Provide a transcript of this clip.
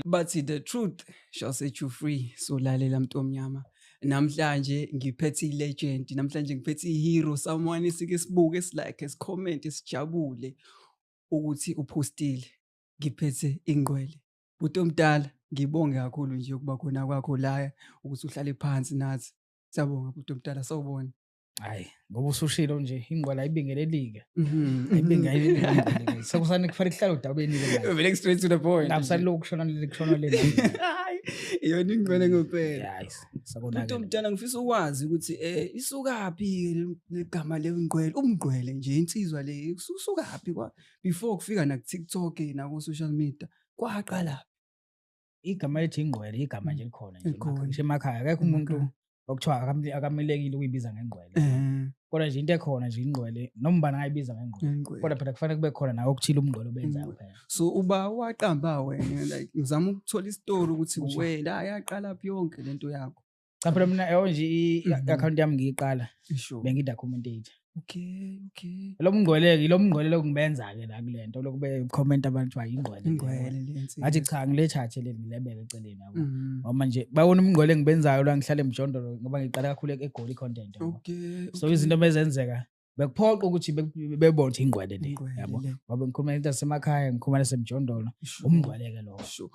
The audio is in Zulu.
Bathi the truth shall set you free. So lalela, mntu omnyama. Namhlanje ngiphethe i-legend, namhlanje ngiphethe i-hero, someone esike sibuke, esilike, esicomment, sijabule ukuthi upostile. Ngiphethe ingqwele. Bhuti omdala, ngibonge kakhulu nje ukuba khona kwakho la, ukuthi uhlale phansi nathi. Siyabonga, bhuti omdala, sawubona. Hayi, ngoba usushilo nje, ingqwele ayibingelelike. Ayibingelelike. Sekusane kufanele kuhlale odabeni ke manje. Vele straight to the point. Ngakusalokhu kushona le, kushona le. Hayi, iyona ingqwele ngempela. Hayi, Bhuti sakonakele. omdala, ngifisa ukwazi ukuthi isukaphi legama lengqwele, umngqwele nje, insizwa le usukaphi kwa before kufika na ku TikTok na ku social media, kwaqala? Igama elithi ingqwele, igama nje likhona nje Likhona. Ngisho emakhaya akekho umuntu Emakhaya. okuthiwa akamelekile ukuyibiza ngengqwele. Kodwa nje into ekhona nje, ingqwele noma ubani angayibiza ngengqwele. Ingqwele. Kodwa phela kufanele kube khona nawe okuthile umngqwele obenzayo Ingqwele. phela. So uba waqamba wena, like ngizama ukuthola isitori ukuthi Ukuthi- wena yaqala phi yonke lento yakho? Cha phela mina, yabo nje, i-account yami ngiyiqala bengidocumentate. Lo mngqwele-ke, ilo mngqwele lokungibenza-ke la kule nto lokube comment abantu kuthiwa ingqwele le, Ingqwele yabona. le insizwa. Ngathi cha, ngilethathe leli, ngilebeke eceleni, yabo. Ngoba nje bawona umngqwele engibenzayo la, ngihlale emjondolo, ngoba ngiqala kakhulu eGoli i-content, yabo. So izinto bezenzeka bekuphoqa ukuthi bebone ukuthi ingqwele le, Ingqwele yabo. le. Ngoba ngikhuluma into zasemakhaya, ngikhuluma nasemjondolo, umngqwele-ke lowo. Sure.